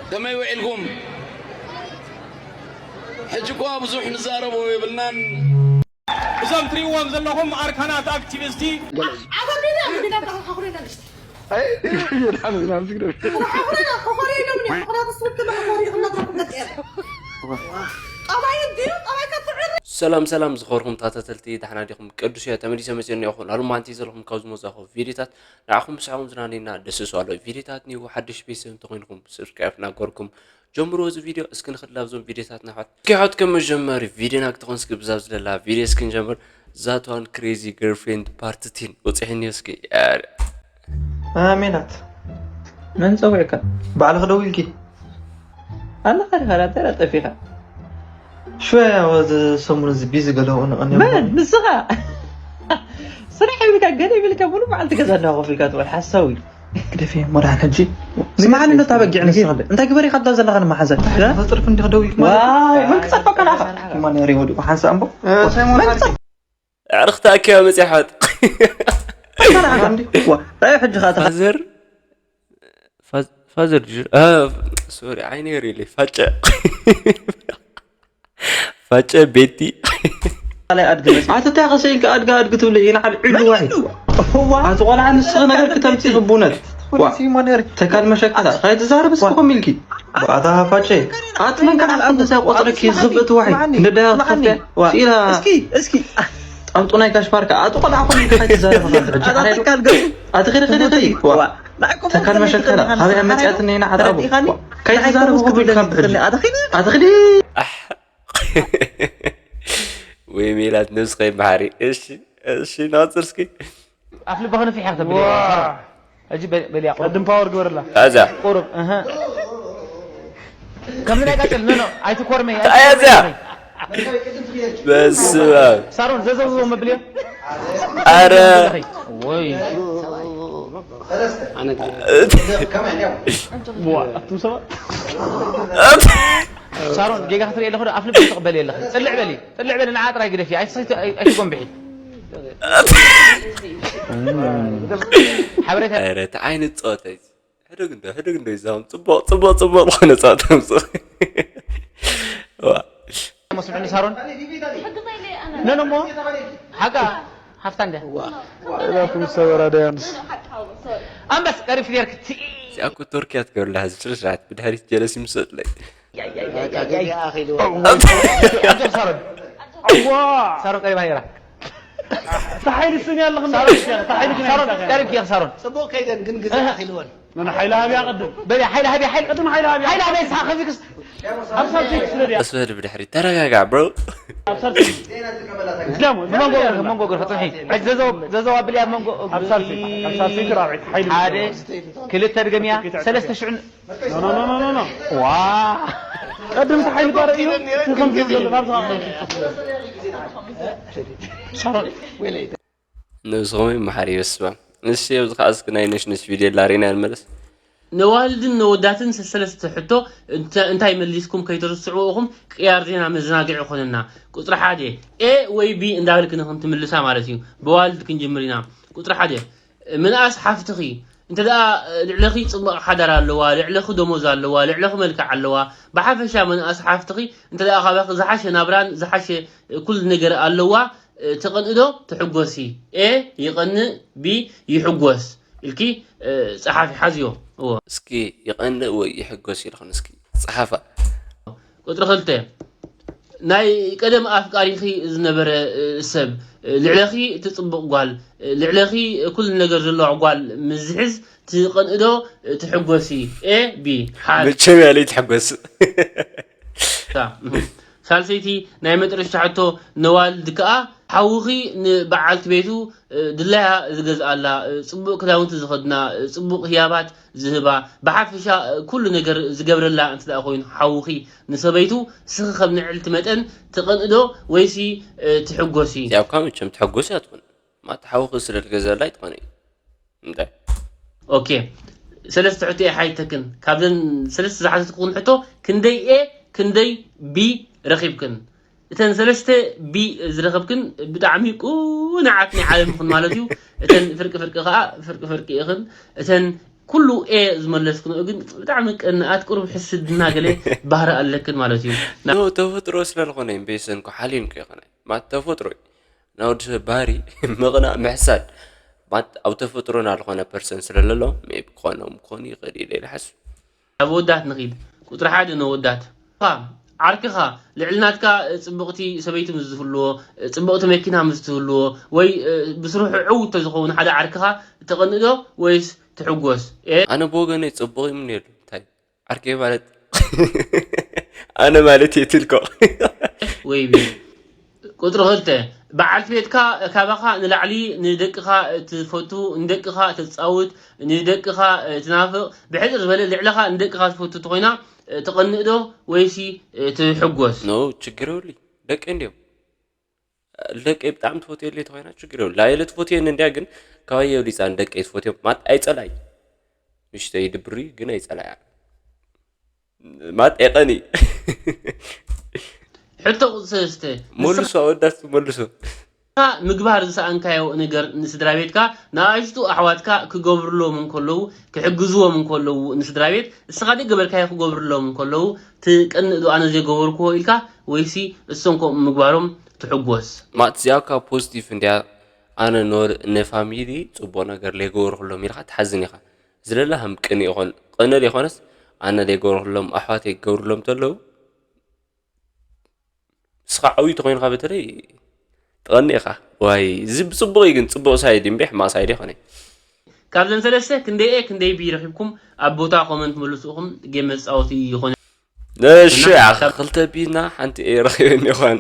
ከመይ ውዒልኩም? ሕጂ እኳ ብዙሕ ንዛረቦ የብልናን። እዞም ትሪእዎም ዘለኹም ኣርካናት ኣክቲቪስቲ ሰላም ሰላም ዝኸበርኩም ተኸታተልቲ፣ ዳሕና ዲኹም? ቅዱስ እየ ተመሊሰ መፅእ እኒኦኹ። ላሉ ማንቲ ዘለኹም ካብ ዝመፃኹ ቪዲዮታት ንዓኹም ብስዕኹም ዝናነይና ደስ ዝባሎ ቪዲዮታት እኒኡ። ሓድሽ ቤተሰብ እንተኾይንኩም ሰብስክራይብ እናገበርኩም ጀምሮ እዚ ቪዲዮ። እስኪ ንኽድ ላብዞም ቪዲዮታት ናሕዋት እስኪ ሓት ከም መጀመሪ ቪዲዮና ክትኾን እስኪ ብዛብ ዝለላ ቪዲዮ እስኪ ንጀምር። ዛትዋን ክሬዚ ገርፍሬንድ ፓርት ቴን ወፅሕኒ እስኪ። ኣሜናት መን ፀዊዕካ? ባዕልኺ ደው ኢልኪ ኣለኻ ዲኻ? ዳተራ ጠፊኻ ሽወያ ወዚ ሰሙን እዚ ቢዚ ገለ ሆነ ቀን መን ንስኻ? ስራሕ ይብልካ ገለ ይብልካ ሙሉ መዓልቲ ገዛ እንዳኸፍልካ ትውዕል ሓሳዊ። ግደፊ እሞ ደሓን ሕጂ ስምዓኒ ነታ በጊዕ ንስኻ እንታይ ግበሪ ካብዛ ዘለኻ ንመሓዛ ተፅርፍ እንዲኽ ደው ኢልክ ማለት ዋይ መን ክፀርፈካ ናኻ? ማን ያሪ ወዲቑ ሓንሳ እምቦ መን ክፀርፍ ኣዕርኽቲ ኣኪባ መፅያ ሓወት ራዩ ሕጂ ኸዓ ተኻ- ፋዘር ፋዘር ሶሪ ዓይነ ሪለ ፋጨ ፋጨ ቤቲ ካልኣይ ኣድጊ መፅያ ኣቲ እንታይ ከሰኢልካ ኣድጋ ኣድጊ ትብለ ኢና ዓብ ዒሉ ዋይ ኣቲ ቆልዓ ንስኺ ነገር ክተምፅኢ ህቡነት ተካል መሸከታ ካይትዛረብ እስኪ ኮም ኢልኪ ኣታ ፋጨ ኣቲ መን ካልኣት ኮንተሳ ቆፅረኪ ዝኽብእ ትዋሒ ንዳያ ዝኸፍያ ስኢላ እስኪ እስኪ ጣምጡ ናይ ጋሽ ፓርካ ኣቲ ቆልዓ ኮን ኢልካ ካይትዛረብ ኣቲ ኸደ ኸደ ኸደ ተካል መሸከታ ካበይ መፅያትኒ ኢና ዓጣቡ ካይትዛረብ ክብል ካብ ብሕጂ ኣቲ ኸዲ ኣቲ ኸዲ ወይ ሜላት ነብስኻ ይመሓሪ። እሺ እሺ ናፅር እስኪ ኣፍ ልበ ክንፍሕ ኢኻ ተብል ሕጂ በልያ ቁሩብ ቅድም ፓወር ግበረላ እዛ ቁሩብ እህ ከምዚ ናይ ቀጽል ኖ ኖ ኣይትኮርመይ እንታይ እያ እዚኣ በስመ ኣብ ሳሮን ዘዘው መብል እዮ ኣረ ወይ ኣነ ዋ ኣቱም ሰባት ሳሮን ጌጋ ክትርኢ ኣለኹ ዶ ኣፍልብ ተቕበል የለኽን ጽልዕ በሊ ጽልዕ በሊ ንዓ ጥራይ ግደፊ ኣይትጎንብሒ ሓበሬታ ኧረ እቲ ዓይነት ፀወታ እዩ ሕደግ እንዶ ሕደግ እንዶ ይዛም ፅቡቅ ፅቡቅ ፅቡቅ ዝኾነ ፀወታ ምፅእ መስምዕኒ ሳሮን ነነሞ ሓቃ ሓፍታ እንደ ላኩም ሰበራ ዳያንስ ኣንበስ ቀሪፍ ጌርክ እዚኣ እኮ ቶርኪያ ትገብርላ ሕዚ ስነ ስርዓት ብድሕሪት ጀለስ ይምሰጥለይ ኣጆም ሳሮን ኣዋ ሳሮን ቀሪባ ነይራ ተሓይሊ ስኒ ኣለኹ ሳሮን ቀሪብ ጌር ሳሮን ጽቡቅ ከይደን ግን ግዜ ኣኺልወን ነን ሓይሊ ሃብያ ቅድም በል ሓይሊ ሃብያ ሓይሊ ቅድም ሓይሊ ሃብያ ሓይሊ ሃብያ ሳኸዚ ክስ ኣብ ሳልሰይቲ ስለ ድያ ቀስ በል ብድሕሪት ተረጋጋዕ ብሮ ኣብ ሳልሰይቲ ደሞ ብመንጎ መንጎ ገርፈ ጽንሒ ዘዘው ዘዘው ኣብልያ መንጎ ኣብ ሳልሰይቲ ኣብ ሳልሰይቲ ራብዒት ሓይሊ ሓደ ክልተ ድገምያ ሰለስተ ሽዑ ኖ ኖ ኖ ኖ ዋ ቀድም ተሓይሊ ባረ እዩ ትኸም ዝብል ዘሎ ናብዛ ሳሮን ነብስኹም ይመሓር ይበስባ እሺ ኣብዚ ከዓ እስኪ ናይ ነሽነሽ ቪድዮ ላሬና ንመለስ ነዋልድን ነወዳትን ሰለስተ ሕቶ እንታይ መሊስኩም ከይተርስዕዎ ኢኹም ቅያር ዜና መዘናግዒ ይኾነና ቁፅሪ ሓደ ኤ ወይ ቢ እንዳበልክ ንኽን ትምልሳ ማለት እዩ ብዋልድ ክንጅምር ኢና ቁፅሪ ሓደ ምንኣስ ሓፍትኺ እንተ ደኣ ልዕለኺ ፅቡቕ ሓዳር ኣለዋ ልዕለኺ ደሞዝ ኣለዋ ልዕለኺ መልክዕ ኣለዋ ብሓፈሻ ምንኣስ ሓፍትኺ እንተ ደኣ ካባኺ ዝሓሸ ናብራን ዝሓሸ ኩሉ ነገር ኣለዋ ትቐንእ ዶ ትሕጎሲ ኤ ይቐንእ ቢ ይሕጎስ ኢልኪ ፀሓፊ ሓዝዮ እዎ እስኪ ይቐንእ ወይ ይሕጎስ ኢልኽን እስኪ ፀሓፋ ቁፅሪ ክልተ ናይ ቀደም ኣፍቃሪኺ ዝነበረ ሰብ ልዕለኺ ትፅብቕ ጓል ልዕለኺ ኩሉ ነገር ዘለዋ ጓል ምዝሕዝ ትቐንእዶ ትሕጎሲ ኤ ቢ ሓደ መቸም ያለይ ትሕጎስ ሳልሰይቲ ናይ መጨረሽታ ሕቶ ነዋልድ ከኣ ሓውኺ ንበዓልቲ ቤቱ ድላያ ዝገዝኣላ ፅቡቅ ክዳውንቲ ዝኸድና ፅቡቅ ህያባት ዝህባ ብሓፈሻ ኩሉ ነገር ዝገብረላ እንተ ኮይኑ ሓውኺ ንሰበይቱ ስኺ ከም ንዕልቲ መጠን ትቐንእዶ ወይሲ ትሕጎሲ ያብካ መቸም ትሕጎስ እያ ትኾን ማታ ሓውኺ ስለ ዝገዘላ ኣይትኾነ እዩ እንታይ ኦኬ ሰለስተ ሕቶ እየ ሓይተክን ካብዘን ሰለስተ ዝሓተትኩን ሕቶ ክንደይ ኤ ክንደይ ቢ ረኺብክን እተን ሰለስተ ቢ ዝረኸብክን ብጣዕሚ ቁንዓት ናይ ዓለምክን ማለት እዩ እተን ፍርቂ ፍርቂ ከዓ ፍርቂ ፍርቂ ኢኽን እተን ኩሉ ኤ ዝመለስክንኦ ግን ብጣዕሚ ቀናኣት፣ ቁሩብ ሕስድና ገለ ባህሪ ኣለክን ማለት እዩ። ኖ ተፈጥሮ ስለዝኾነ እምበይሰንኩ ሓሊንኩ ይኾነ ማት ተፈጥሮ እዩ። ናብ ወዲ ሰብ ባህሪ ምቕናእ ምሕሳድ ማት ኣብ ተፈጥሮና ዝኾነ ፐርሰን ስለለሎ ሜቢ ክኾኖም ክኾኑ ይኽእል እዩ ኢለ ይሓስብ። ኣብ ወዳት ንኺድ። ቁፅሪ ሓደ ነወዳት። ዓርክኻ ልዕሊ ናትካ ፅብቕቲ ሰበይቲ ምስ ዝህልዎ፣ ፅብቕቲ መኪና ምስ ትህልዎ፣ ወይ ብስርሑ ዕው ተዝኸውን ሓደ ዓርክኻ፣ ትቐንእ ዶ ወይስ ትሕጎስ? ኤ ኣነ ብወገነይ ፅቡቕ ይምነየሉ። እንታይ ዓርከይ ማለት ኣነ ማለት እየ ትልኮ። ወይ ቢ። ቁፅሪ ክልተ፣ በዓልቲ ቤትካ ካባኻ ንላዕሊ ንደቅኻ ትፈቱ፣ ንደቅኻ ተፃውት፣ ንደቅኻ ትናፍቕ፣ ብሕፅር ዝበለ ልዕለኻ ንደቅኻ ትፈቱ ተኾይና ትቐንእ ዶ ወይሲ ትሕጎስ? ኖ ችግር የብሉይ። ደቂ እንዲዮም ደቀይ ብጣዕሚ ትፈትየለይ ተኾይና ችግር የብሉ። ላየለ ትፈትየኒ እንዲያ ግን ካባየ የብሊፃ ንደቀይ ትፈትዮም ማት ኣይፀላይ ምሽተይ ድብሪ ግን ኣይፀላያ ማት ኤቐኒ ሕቶ ቁፅሪ ሰለስተ፣ መልሱ ኣወዳት መልሱ ንስኻ ምግባር ዝሰኣንካዮ ነገር ንስድራ ቤትካ ንኣሽቱ ኣሕዋትካ ክገብርሎም እንከለዉ፣ ክሕግዝዎም እንከለዉ ንስድራ ቤት፣ እስኻ ዘይገበርካዮ ክገብርሎም እንከለዉ ትቀንእ ዶ ኣነ ዘይገበርክዎ ኢልካ፣ ወይሲ እሶም ከምኡ ምግባሮም ትሕጎስ? ማት እዚኣ ካብ ፖዚቲቭ እንዲያ። ኣነ ኖር ንፋሚሊ ፅቡቅ ነገር ለይገበርኩሎም ኢልካ ትሓዝን ኢኻ። ዝለላ ከም ቅን ይኾን ቅንል ይኾነስ ኣነ ለይገበርኩሎም ኣሕዋተይ ክገብርሎም ተለዉ እስኻ ዓብዩ ተኾይንካ በተለይ ትቐኒ ኢኻ። ዋይ እዚ ብፅቡቅ እዩ ግን ፅቡቅ ሳይድ እምበይ ሕማቅ ሳይድ ይኾነ። ካብዘን ሰለስተ ክንደይ ኤ ክንደይ ቢ ረኺብኩም ኣብ ቦታ ኮመንት መልሱ ኢኹም። ጌም መፃወቲ ይኾነ። እሺ ኣኸ ክልተ ቢና ሓንቲ ኤ ረኺበን ይኾነ።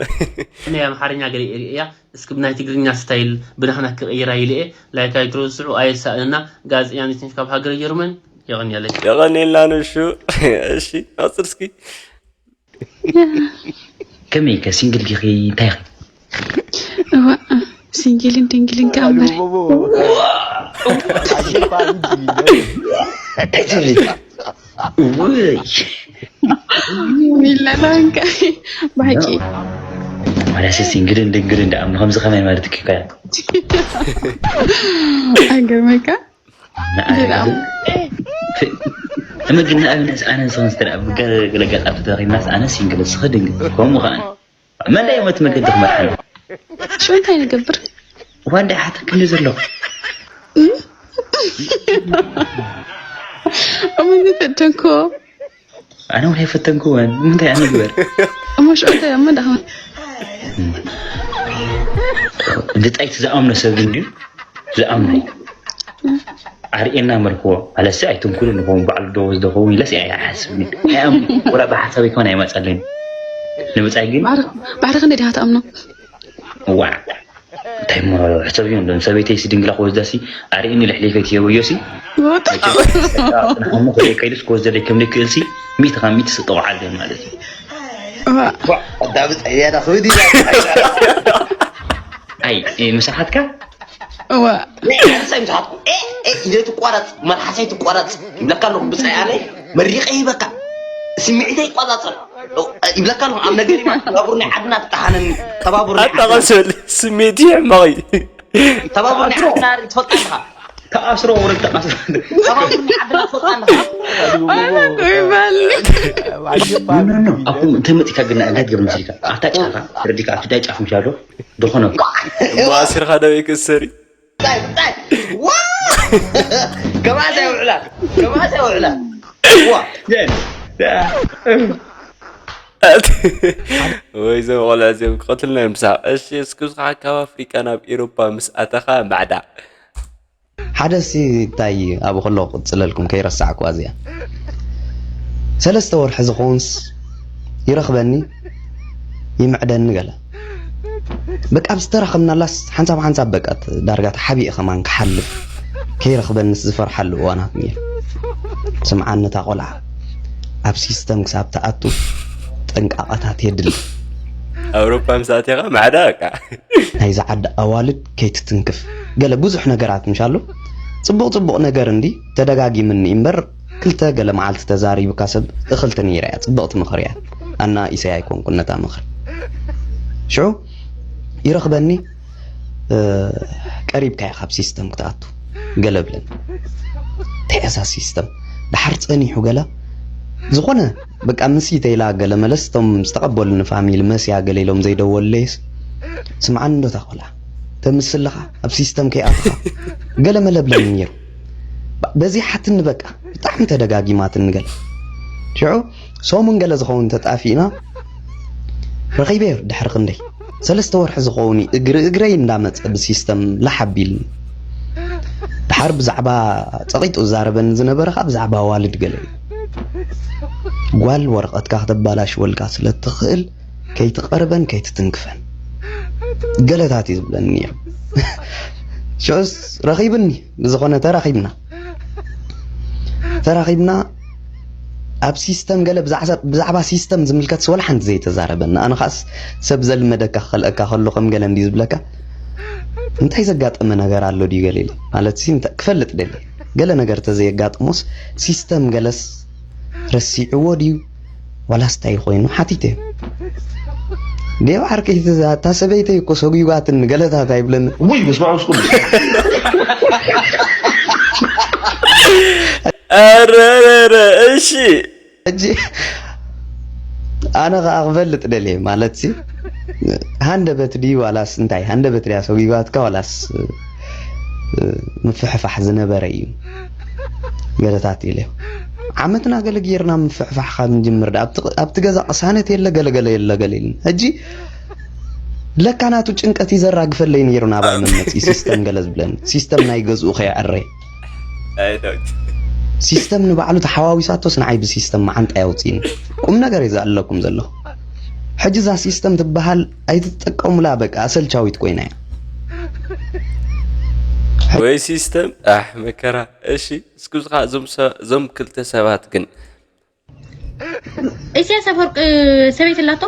ናይ ኣምሓርኛ ገለ ኤሪ እያ። እስኪ ብናይ ትግርኛ ስታይል ብናህና ክቕይራ ኢለ እየ። ላይክ ኣይትረስዑ ኣየሳእንና። ጋዜጠኛ ነትንሽ ካብ ሃገረ ጀርመን። የቐንየለይ። የቐንየልና ንሹ። እሺ ቀፅል እስኪ። ከመይ ከ ሲንግል ዲኺ እንታይ ኢኺ? እዋ ሲንግልን ድንግልን ከኣ እምበር እንታይ ትብሊ? ውይ ሚላላንካ ብሓቂ ማለሲ ሲንግልን ድንግልን ደኣ እሞ ከምዚ ከመይ ማለት እኮ እያ። ኣይገርመካ ንኣረጋግእ እመግን ንኣብነት ኣነ ንስኽን ስተደ ኣብ ገለጋጣ ተተኺብናስ ኣነ ሲንግል እስኸ ድንግል ከምኡ ከኣ መን ዳይ መት መገዲ ክመርሓኒ ሽዑ እንታይ ንገብር እኳ እንዳይ ሓተክኒ ዘሎ እሞ ንፈተንኮ ኣነ እውን ኣይፈተንክወን ምንታይ ኣነ ግበር እሞ ሽዑ እንታይ እሞ ዳኸ ድጣይት ዝኣምኖ ሰብ እንድዩ ዝኣምኖ እዩ ኣርእየና መልክዎ ኣለሲ ኣይትንኩሉ ንኸውን ባዕሉ ዶ ዝደኸውን ኢለስ ኣይሓስብኒ ኣይኣምኒ ወላ ብሓሳብ ይኮን ኣይመፀልን ንምፃይ ግን ባዕሪ ክንደይ ዲኻ ትኣምኖ ዋ እንታይ እሞ ሕሰብ እዩ እንዶ ሰበይተይ ሲ ድንግላ ክወስዳ ሲ ኣርእኒ ልሕሊፈይ ትየበዮ ሲ ንኸሞ ክሪኦ ከይዱስ ክወስደለይ ከም ዘይክእል ሲ ሚእቲ ካብ ሚእቲ ስጠውዓለ ማለት እዩ ኣዳምፀ እያ ዳ ክብድ ኢላ ኣይ ምሳሓትካ እዋ ንሳይ ምሳሓትኩ ኢለ ትቋረፅ መልሓሰይ ትቋረፅ ይብለካ ኣለኹ ብፀያለይ መሪቀ ይበካ ስምዒተይ ይቋፃፀር ይብለካ ኣለኹ ኣብ ነገር ተባቡር ናይ ዓድና ትጠሃነኒ ተባቡር ናይ ዓድና ኣጣቐሰል ስሜት ይሕማቕ እዩ ተባቡር ናይ ዓድና ትፈልጣ ኣለኻ ተኣስሮ ወረድ ተኣስሮ ተባቡር ናይ ዓድና ትፈልጣ ኣለኻ ኣላኮ ይባል ኖ ኖ ኣኩ እንተ መፂካ ግን እንታይ ትገብር መስሊካ ኣብታ ጫፋ ረዲካ ኣብቲ ዳይ ጫፍ ምሻዶ ዝኾነ እሞ ኣሲርካ ደበይ ክእሰር እዩ ታይ ታይ ዋ ከማሰ ውዕላ ከማሰ ውዕላ ዋ ወይ ዘም ቆልዓ እዚኦም ክቐትልና እዮም ብሳዕ እሺ እስኪ ብስኻ ካብ ኣፍሪቃ ናብ ኤሮፓ ምስ ኣተኻ ማዕዳ ሓደ ሲ እንታይ ኣብኡ ከለኹ ክቅፅለልኩም ከይረሳዕኩዋ እዚኣ ሰለስተ ወርሒ ዝኸውንስ ይረኽበኒ ይምዕደኒ ገለ በቃ ኣብ ዝተራኸብናላስ ሓንሳብ ሓንሳብ በቃ ዳርጋ ተሓቢኤ ከማን ክሓልፍ ከይረኽበንስ ዝፈርሓሉ እዋናት ነይሩ ስምዓኒ እታ ቆልዓ ኣብ ሲስተም ክሳብ ትኣቱ ጥንቃቐታት የድሊ ኣውሮፓ ምስ ኣትኻ ማዕዳ በቃ ናይዚ ዓዲ ኣዋልድ ከይትትንክፍ ገለ ብዙሕ ነገራት ምሻሉ ፅቡቕ ፅቡቕ ነገር እንዲ ተደጋጊምኒ እምበር ክልተ ገለ መዓልቲ ተዛሪብካ ሰብ እኽልቲ ነይራ እያ ፅብቕቲ ምኽሪ እያ ኣና ኢሰይ ኣይኮንኩን ነታ ምኽሪ ሽዑ ይረኽበኒ ቀሪብካ ኢኻ ኣብ ሲስተም ክትኣቱ ገለ ብለኒ እዛ ሲስተም ድሓር ጸኒሑ ገለ ዝኾነ በቃ ምስ ኢተይላ ገለ መለስ እቶም ዝተቐበሉኒ ፋሚሊ መስያ ገለ ኢሎም ዘይደወሉለይስ፣ ስምዓኒ እንዶ እታ ቆልዓ ተምስልኻ ኣብ ሲስተም ከይኣትኻ ገለ መለ ብለኒ ነይሩ። በዚሓትኒ በቃ ብጣዕሚ ተደጋጊማትኒ ገለ። ሽዑ ሰሙን ገለ ዝኸውን ተጣፊእና ረኺበዮ ድሕሪ ክንደይ ሰለስተ ወርሒ ዝኸውን እግሪ እግረይ እንዳመጸ ብሲስተም ላሕ ኣቢልኒ። ድሓር ብዛዕባ ጸቒጡ ዝዛረበኒ ዝነበረ ከኣ ብዛዕባ ኣዋልድ ገለ እዩ። ጓል ወረቐትካ ክተባላሽወልካ ስለ እትኽእል ከይትቐርበን ከይትትንክፈን ገለታት እዩ ዝብለኒ ነይሩ። ሽዑስ ረኺብኒ ብዝኾነ ተራኺብና ተራኺብና ኣብ ሲስተም ገለ ብዛዕባ ሲስተም ዝምልከት ወላ ሓንቲ ዘይተዛረበና ኣነ ኻስ ሰብ ዘልመደካ ክኸልአካ ከሎ ከም ገለ እንዲ ዝብለካ እንታይ ዘጋጠመ ነገር ኣሎ ድዩ ገለ ኢለ ማለት ሲ ክፈልጥ ደለ ገለ ነገር ተዘየጋጥሞስ ሲስተም ገለስ ረሲዕዎ ድዩ ዋላስ እንታይ ኮይኑ ሓቲተ ዴው ዓርከይ እታ ሰበይተይ እኮ ሰጉጓትን ገለታት ኣይብለን ውይ በስመ አብ ወመንፈስ ቅዱስ ኧረ ኧረ ኧረ እሺ ሕጂ ኣነ ከዓ ክፈልጥ ደልየ ማለት ሲ ሃንደበት ድዩ ዋላስ እንታይ ሃንደበት ድያ ሰጉጓትካ ዋላስ ምፍሕፋሕ ዝነበረ እዩ ገለታት ኢለ ዓመትና ገለ ጌርና ምፍሕፋሕ ካብ ንጅምር ዳ ኣብቲ ገዛ ቅሳነት የለ ገለገለ የለ ገለ ኢልን ሕጂ ለካ ናቱ ጭንቀት እዩ ዘራግፈለይ ነይሩ ናባይ መመፂ ሲስተም ገለ ዝብለኒ ሲስተም ናይ ገዝኡ ከየዕረ ሲስተም ንባዕሉ ተሓዋዊሳቶስ ንዓይ ብሲስተም መዓንጣ ያውፅኒ ቁም ነገር እዩ ዘኣለኩም ዘለኹ ሕጂ እዛ ሲስተም ትበሃል ኣይትጠቀሙላ በቃ ኣሰልቻዊት ኮይና እያ ወይ ሲስተም ኣሕ መከራ እሺ እስኪ ብዝኻ እዞም ክልተ ሰባት ግን ኢሳያስ ኣፈወርቂ ሰበይቲ ኣላቶ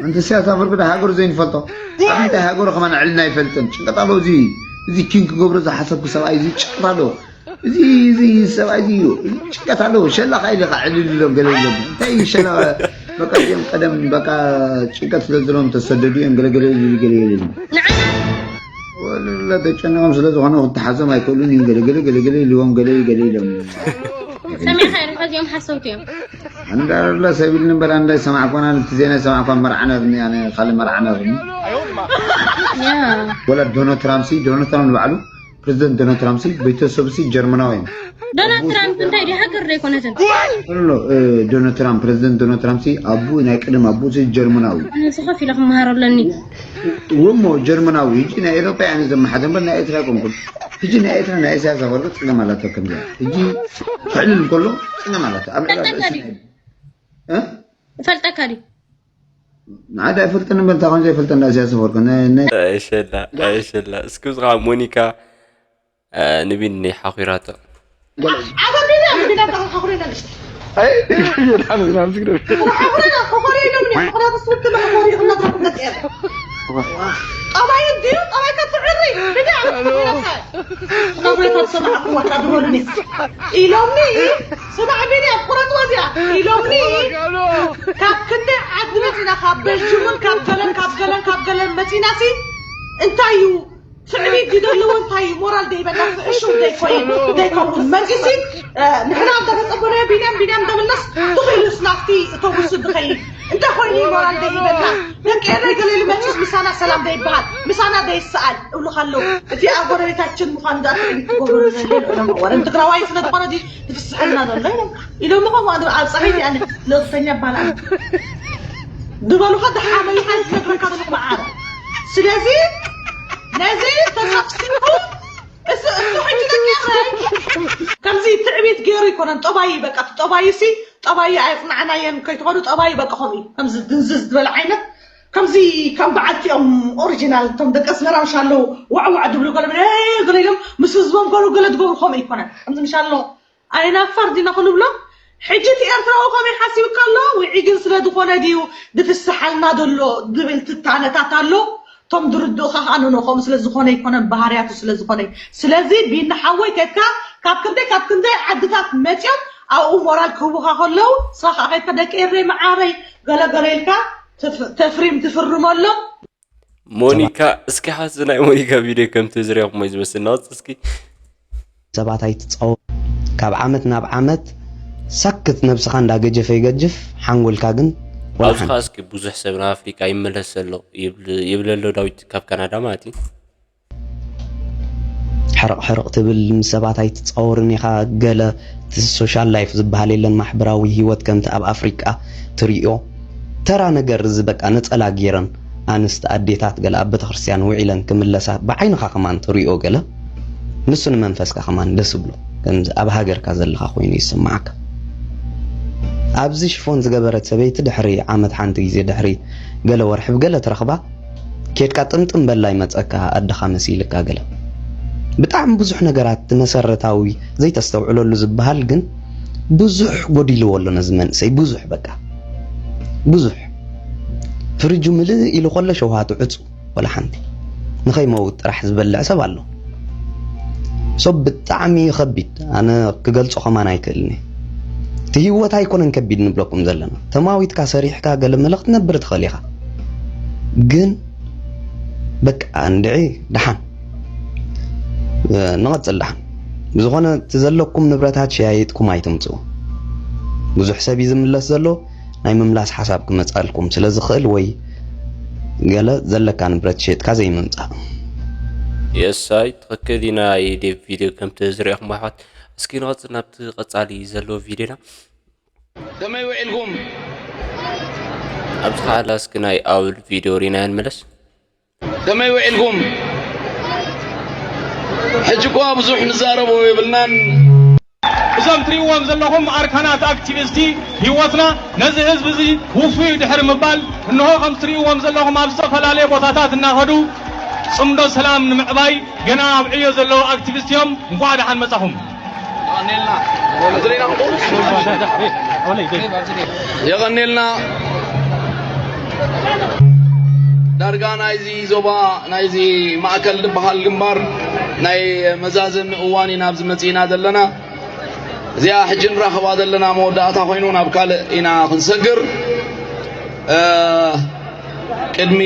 ኣንቲ ኢሳያስ ኣፈወርቂ ዳ ሃገሩ ዘይንፈልጦ ኣብ እንታይ ሃገሩ ከማን ዕልና ኣይፈልጥን ጭንቀት ኣለዎ እዚ እዚ ኪንግ ክገብሮ ዝሓሰብኩ ሰብኣይ እዚ ጭንቀት ኣለዎ እዚ እዚ ሰብኣይ እዚ እዩ ጭንቀት ኣለዎ ሸላ ካ ኢለ ካ ዕልል ኢሎም ገለ ኢሎም እንታይ ሸላ በቃ እዚኦም ቀደም በቃ ጭንቀት ስለ ዘለዎም ተሰደዱ እዮም ገለገለ ኢሉ ገለ ገለ ኢሉ ወላ ተጨነቆም ስለ ዝኾነ ክትሓዞም ኣይክእሉን እዮም ገለገለ ገለገለ ኢልዎም ገለ ገለ ኢሎም ሰሚዕካ ኢኻ እዚኦም ሓሰውቲ እዮም እንዳረላ ሰብ ኢልኒ እምበር ኣንዳ ይሰማዕኳን ኣነ እቲ ዜና ይሰማዕኳን መርዓ ነርኒ ኣነ ካልእ መርዓ ነርኒ ያ ወላ ዶናልድ ትራምፕ ሲ ዶናልድ ትራምፕ ንባዕሉ ፕሬዚደንት ዶናልድ ትራምፕ ሲ ቤተሰቡ ሲ ጀርመናዊ እዮም ዶናልድ ትራምፕ እንታይ ድዩ ሃገር ዶ ኣይኮነትን ኖ ኖ እ፣ ዶናልድ ትራምፕ ፕሬዚደንት ዶናልድ ትራምፕ ሲ ኣቡ ናይ ቀደም ኣቡ ሲ ጀርመናዊ እዩ ንሱ ከፍ ኢለ ክመሃሮ ኣለኒ ወሞ ጀርመናዊ ሕጂ ናይ ኤሮፓ ኣነ ዘመሓደ እምበር ናይ ኤርትራ ኣይኮንኩን ሕጂ ናይ ኤርትራ ናይ ኢሳያስ ኣፈወርቂ ፀገም ኣላቶ ከምዚ ሕጂ ክዕልል እንከሎ ፀገም ኣላቶ ኣብ ዕዳጋ ፈልጠካ ድዩ እ? ፈልጠካ ድዩ ንዓዳ ኣይፈልጥን እምበር እንታይ ከም ዘይፈልጥ እንዳ ኢሳያስ ኣፈወርቂ ናይ ናይ ኣይሸላ ኣይሸላ እስኪ ብዝኻ ሞኒካ ንቢኒ ሓኺራቶ ጠባይ ድዩ ጠባይ ከትዕሪ ንዳ ናብሬታ ዝሰማዕኩዋ ካ ድበሉኒ ኢሎምኒ ስማዕ ቢኒ ኣብ ቁረጥ ወዚያ ኢሎምኒ ካብ ክንደይ ዓዲ መፂና ካብ በልጅምን ካብ ገለን ካብ ገለን ካብ ገለን መፂና ሲ እንታይ እዩ ትዕቢት ዝደልዎ እንታይ እዩ ሞራል ደይበና ፍሕሹ ዘይኮይን ዘይከውን መፂሲ ንሕና እንተተፀበናዮ ቢንያም ቢንያም ደብልናስ ትኽኢሉስ ናብቲ እተውሱ ድኸይድ እንታይ ኮይኑ እዩ ሞራል ደይበና ደቂ ኤረይ ገለ ኢሉ መፂስ ምሳና ሰላም ደይበሃል ምሳና ደይሰኣል እብሉኻ ኣለዉ እቲ ኣብ ጎረቤታችን ምዃኑ ዳ ትዕቢት ትገብሩ ዘለኹም ወረ ትግራዋይ ስለ ዝኾነ ድዩ ትፍስሐልና ዘሎ ኢሎም ኢሎም ሞ ኣብ ፀሐይ ኣነ ለቕተኛ ባላ ዝበሉኻ ደሓመይኻ ዝነግረካ ዘለኹ መዓረ ስለዚ ነዚ ተሳፍሲኹ እሱ እሱ ሕጂ ደቂ ኤረይ ከምዚ ትዕቢት ገይሩ ይኮነን ጠባይ በቃ ጠባይ ሲ ጠባይ ኣይጽናዕናየን ከይትኾኑ ጠባይ በቃ ከምኡ እዩ ከምዚ ድንዝዝ ዝበለ ዓይነት ከምዚ ከም በዓልቲኦም ኦሪጂናል እቶም ደቂ ኣስመራ ምሽ ኣለዉ ዋዕዋዕ ድብሉ ገለ ገለ ኢሎም ምስ ህዝቦም ገሉ ገለ ድገብሩ ከምኡ ይኮነን ከምዚ ምሽ ኣሎ ኣይናፋር ዲና ክንብሎ ሕጂ እቲ ኤርትራዊ ከመይ ሓሲብካ ኣሎ ውዒግን ስለ ዝኾነ ድዩ ድፍስሓልና ዘሎ ዝብል ትንታነታት ኣሎ ቶም ድርድኡኻ ከዓ ንኖኸም ስለ ዝኾነ ይኮነን ባህርያቱ ስለ ዝኾነ ስለዚ ቢኒ ሓወይ ከድካ ካብ ክንደይ ካብ ክንደይ ዓድታት መፅኦም ኣብኡ ሞራል ክህቡኻ ከለዉ ንስኻ ከዓ ከድካ ደቂ ኤረይ መዓረይ ገለገለ ኢልካ ተፍሪም ትፍርመሎም ሞኒካ እስኪ ሓስ ናይ ሞኒካ ቪድዮ ከምቲ ዝሪኹሞ ዝመስል ናውፅ እስኪ ሰባት ኣይትጻወር። ካብ ዓመት ናብ ዓመት ሳክት ነብስኻ እንዳገጀፈ ይገጅፍ፣ ሓንጎልካ ግን ወላ ኣብዚ ሓንቲ። ኸዓ እስኪ ብዙሕ ሰብ ናብ ኣፍሪቃ ይመለስ ዘሎ ይብል ኣሎ ዳዊት ካብ ካናዳ ማለት እዩ። ሕርቕ ሕርቕ ትብል፣ ምስ ሰባት ኣይትጻወርን ኢኻ። ገለ እቲ ሶሻል ላይፍ ዝበሃል የለን፣ ማሕበራዊ ህይወት ከምቲ ኣብ ኣፍሪቃ ትሪኦ። ተራ ነገር እዚ በቃ ነጸላ ገይረን ኣንስቲ ኣዴታት ገለ ኣብ ቤተክርስትያን ውዒለን ክምለሳ ብዓይንኻ ከማን ትሪኦ ገለ። ንሱ ንመንፈስካ ከማን ደስ ብሎ፣ ከምዚ ኣብ ሃገርካ ዘለኻ ኮይኑ ይስምዓካ። ኣብዚ ሽፎን ዝገበረት ሰበይቲ ድሕሪ ዓመት ሓንቲ ግዜ ድሕሪ ገለ ወርሒ ብገለ ትረኽባ ኬድካ ጥምጥም በላ ይመጸካ ኣደኻ መሲልካ ገለ። ብጣዕሚ ብዙሕ ነገራት መሰረታዊ ዘይተስተውዕለሉ ዝበሃል ግን ብዙሕ ጎዲልዎ ኣሎ ነዚ መንእሰይ፣ ብዙሕ በቃ ብዙሕ። ፍርጁ ምልእ ኢሉ ከሎ ሸውሃቱ ዕጹ፣ ወላ ሓንቲ። ንኸይመውት ጥራሕ ዝበልዕ ሰብ ኣሎ። ሶ ብጣዕሚ እዩ ከቢድ፣ ኣነ ክገልጾ ከማን ኣይክእልን እየ። እቲ ህይወት ኣይኮነን ከቢድ ንብለኩም ዘለና። ተማዊትካ ሰሪሕካ ገለ መለ ክትነብር ትኽእል ኢኻ። ግን በቃ እንድዒ ደሓን፣ እ፣ ንቐጽል ደሓን። ብዝኾነ እቲ ዘለኩም ንብረታት ሸያይጥኩም ኣይትምጽኡ። ብዙሕ ሰብ እዩ ዝምለስ ዘሎ፣ ናይ ምምላስ ሓሳብ ክመጻልኩም ስለ ዝኽእል ወይ ገለ ዘለካ ንብረት ሸይጥካ ዘይምምጻእ። የሳይ ትኽክል ኢና። ዴቭ ቪድዮ ከምቲ ዝሪእኹም ኣሕዋት፣ እስኪ ንቐጽል ናብቲ ቀጻሊ ዘለዎ ቪድዮና። ከመይ ውዒልኩም? ኣብዚ ኸዓላ እስኪ ናይ ኣውል ቪድዮ ሪና ንመለስ። ከመይ ውዒልኩም? ሕጂ እኳ ብዙሕ ንዛረቦ የብልናን። እዞም ትሪእዎም ዘለኹም ኣርካናት ኣክቲቪስቲ ህይወትና ነዚ ህዝቢ እዚ ውፉይ ድሕሪ ምባል እንሆ ከም ትሪእዎም ዘለኹም ኣብ ዝተፈላለየ ቦታታት እናኸዱ ጽምዶ ሰላም ንምዕባይ ገና ኣብ ዕዮ ዘለዉ ኣክቲቪስት እዮም። እንኳዕ ደሓን መጻኹም። የቐኔልና። ዳርጋ ናይዚ ዞባ ናይዚ ማእከል ዝበሃል ግንባር ናይ መዛዘሚ እዋን ኢና ኣብዚ መጺእና ዘለና። እዚኣ ሕጂ ንራኸባ ዘለና መወዳእታ ኮይኑ ናብ ካልእ ኢና ክንሰግር። እ፣ ቅድሚ፣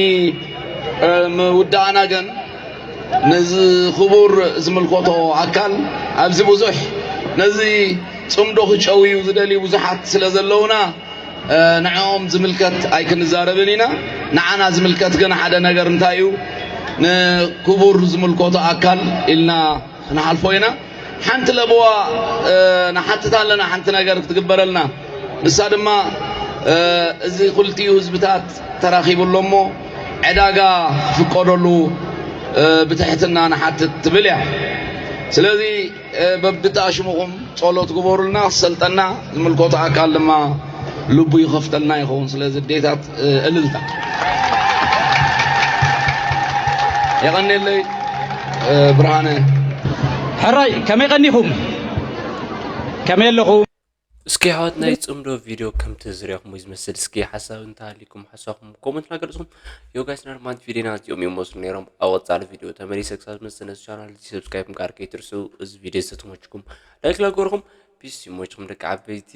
እ፣ ምውዳእና ግን ነዚ ክቡር ዝምልከቶ ኣካል ኣብዚ ብዙሕ ነዚ ጽምዶ ክጨውዩ ዝደልዩ ብዙሓት ስለ ዘለውና፣ እ፣ ንዕኦም ዝምልከት ኣይክንዛረብን ኢና። ንዓና ዝምልከት ግን ሓደ ነገር እንታይ እዩ? ንክቡር ዝምልከቶ ኣካል ኢልና ክንሓልፎ ኢና። ሓንቲ ለበዋ፣ እ፣ ንሓትት ኣለና፣ ሓንቲ ነገር ክትግበረልና። ንሳ ድማ፣ እ፣ እዚ ክልቲኡ ህዝብታት ተራኺቡ ኣሎ እሞ ዕዳጋ ክፍቀደሉ፣ እ፣ ብትሕትና ንሓትት ትብል እያ። ስለዚ፣ እ፣ በብድጣ ሽምኹም ጸሎት ግበሩልና፣ ክሰልጠና፣ ዝምልከቶ ኣካል ድማ ልቡ ይኸፍተልና ይኸውን። ስለዚ ኣዴታት፣ እ፣ እልልታ። የቐኔለይ፣ እ፣ ብርሃነ። ሕራይ ከመይ ቀኒኹም? ከመይ ኣለኹም? እስኪ ኣሕዋት ናይ ጽምዶ ቪድዮ ከምቲ ዝሪእኹም ዝመስል፣ እስኪ ሓሳብ እንተሃሊኩም ሓሳብኩም ኮመንት እናገለጽኩም። ዮ ጋይስ፣ ናርማንት ቪድዮና እዚኦም እዮም መስሉ ነይሮም። ኣብ ቀጻሊ ቪድዮ ተመሊሰ ክሳብ ዝመጽእ ነዚ ቻናል እዚ ሰብስክራይብ ምግባር ከይትርስኡ። እዚ ቪድዮ ዝተመችኩም ላይክ ላገርኩም። ፒስ ይመችኩም ደቂ ዓበይቲ።